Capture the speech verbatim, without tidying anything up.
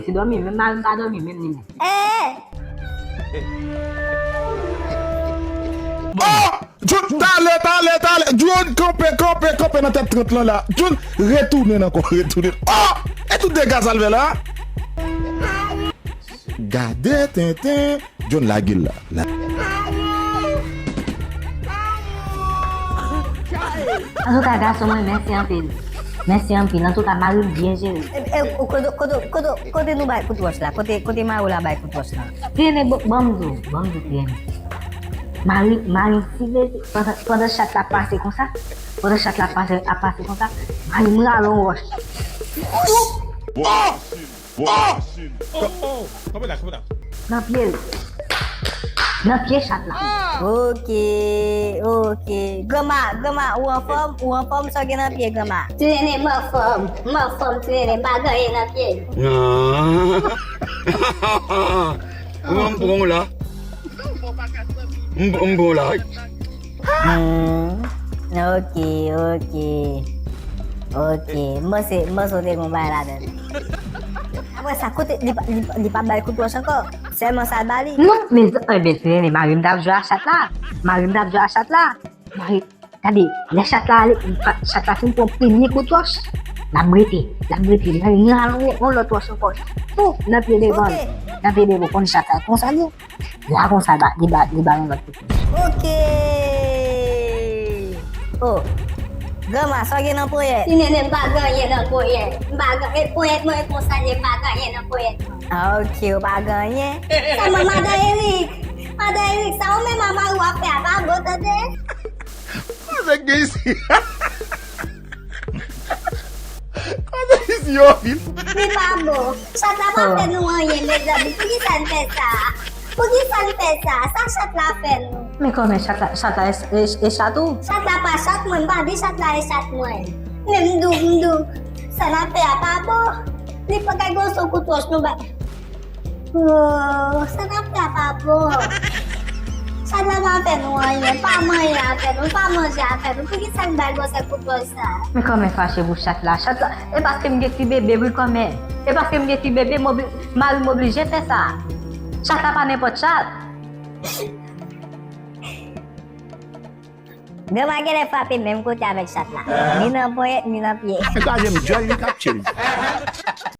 Se dòmi, menm mari m pa dòmi, menm li menm. Eh! Oh! John, talè, talè, talè! John, kanpe, kanpe, kanpe nan tèt trant lan la! John, retounen ankò, retounen. Oh! E tout dega sa l fè la? Gade tenten! John lage l la. La. Antouka, gason mwen, mèsi anpil. Mèsi anpil. Antouka, mari m byen jere. E, e, kote, kote, kote, kote nou bay kout wòch la? Kote, kote mari w la bay kout wòch la? Trene, ban m di w, ban m di w, trene. Mari, mari m sible, pandan, pandan chat la pase konsa, pandan chat la pase, ap pase konsa, mari m rale yon wòch. Oh! Oh! Oh! Kanpe la, kanpe la. Nan pye l. Nan pye chat la. Ok, ok. Granma, granma, ou anfòm? Ou anfòm? Sa w gen nan pye, granma? Trene, m anfòm. M anfòm, trene. M pa gen anyen nan pye m. Ah. Granma, m pran w la. M, m pran w la. Hmm. Ok, ok. Ok. M panse, m panse w te gon bagay ladan l. Apre sa, kote, li pa, li, li pa bay kout wòch ankò? Sèlman sa l ba li? Non, men, enben, se mari m t ap jwe a chat la. Mari m t ap jwe a chat la. Mari, gade, lè chat la ale, chat la fin pran premye kout wòch, l ap rete, l ap rete. Mari m rale yon, yon lòt wòch ankò. Pou, nan pye devan l. Ok. Nan pye devan, konn chat la konsa l ye. La konsa, ba, li ba, li ba yon lòt kout. Ok. Oh. Granma, sa w gen nan ponyèt? Ti nene, m pa gen anyen nan ponyèt. M pa gen, e ponyèt mwen e konsa l ye, m pa gen anyen nan ponyèt mwen. Ah, ok, ou pa gen anyen? Sèlman madan Erik. Madan Erik, sa ou menm ak mari w ap fè a pa bon, tande? Koze gen isi. Koze isi yo vin. Li pa bon. Chat la pa fè nou anyen, mezanmi. Poukisa n fè sa? Poukisa n fè sa? Sa chat la fè nou? Men kòman chat la, chat la e, e, e chat ou? Chat la pa chat mwen, m pa di chat la e chat mwen. Men m di w, m di w, sa n ap fè a pa bon. Li pa ka gen yon sèl kout wòch nou bay. Oh, sa n ap fè a pa bon. Chat la pa fè nou anyen, pa manyen avè nou, pa manje avè nou. Poukisa n ba l bon sèl kout wòch sa? Men kòman fache pou chat la? Chat la, e paske m gen ti bebe, wi, kòman? E paske m gen ti bebe, m obli-, mari m oblije fè sa. Chat la pa nenpòt chat. Granma genlè frape menm kote avèk chat la. Ni nan ponyèt, ni nan pye. Gade m djòl li k ap tchil.